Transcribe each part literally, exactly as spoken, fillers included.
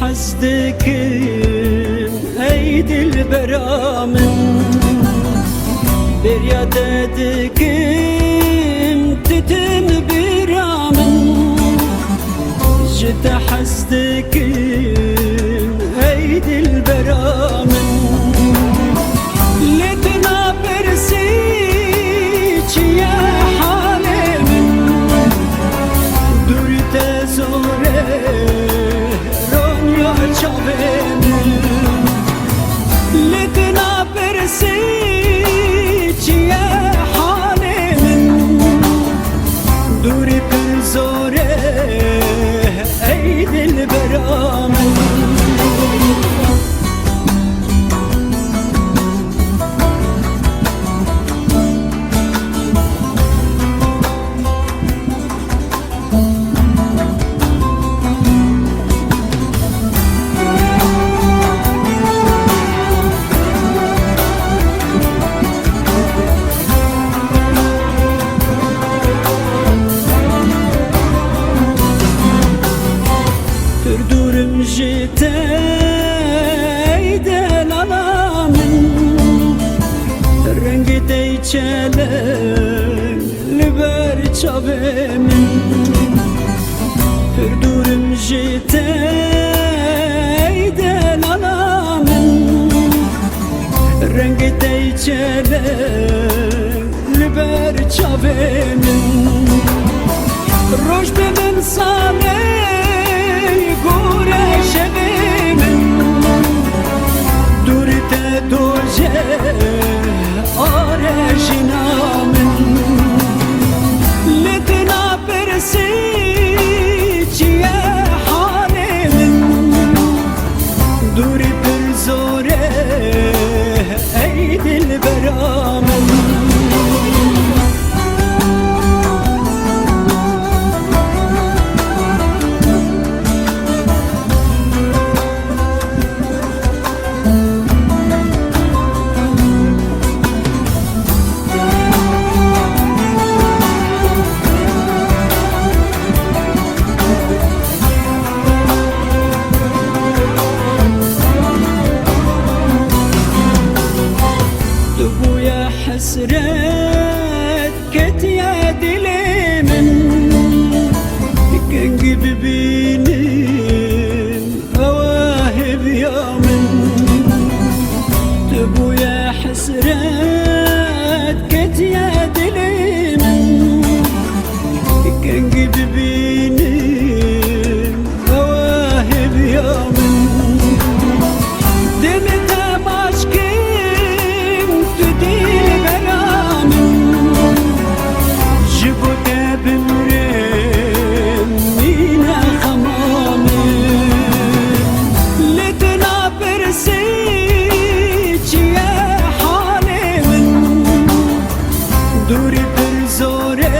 Hez dikim ey dilbera min, bêriya te dikim, tu tim bira min. Ji te hez dikim ey dilbera min, lê tu napirsî çi ye halê min. Dûrî te zor e, ronya çavê min. Lê tu napirsî çi ye halê min. Dûrî pir zor e, ey dilbera min. Pir dûr im ji te ey delala min, rengê te yê çeleng li ber çavê min. Pir dûr im ji te ey delala min, rengê te yê çeleng li ber çavê min. Roj bi min salê, gore şevê min. Dûrî te dojeh are jina min. Lê tu napirsî çi ye halê min. Dûrî pir zor e, ey dilbera min. Tu bûye hesret ketiye dilê min, kengî bibînim ew e hêviya min. Tu bûye hesret ketiye dilê min, kengî bibînim ew e hêviya min. Demê te maç kim tu dilbera min, ji bo te bimirim mîna xema min. Lê tu napirsî çi ye halê min. Dûrî pir zor e,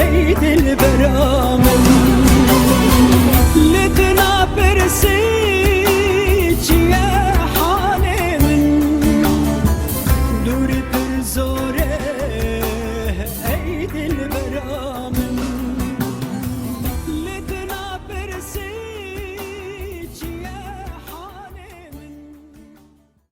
ey dilbera min. Lê tu napirsî çi ye halê min. Dûrî pir zor e, ey dilbera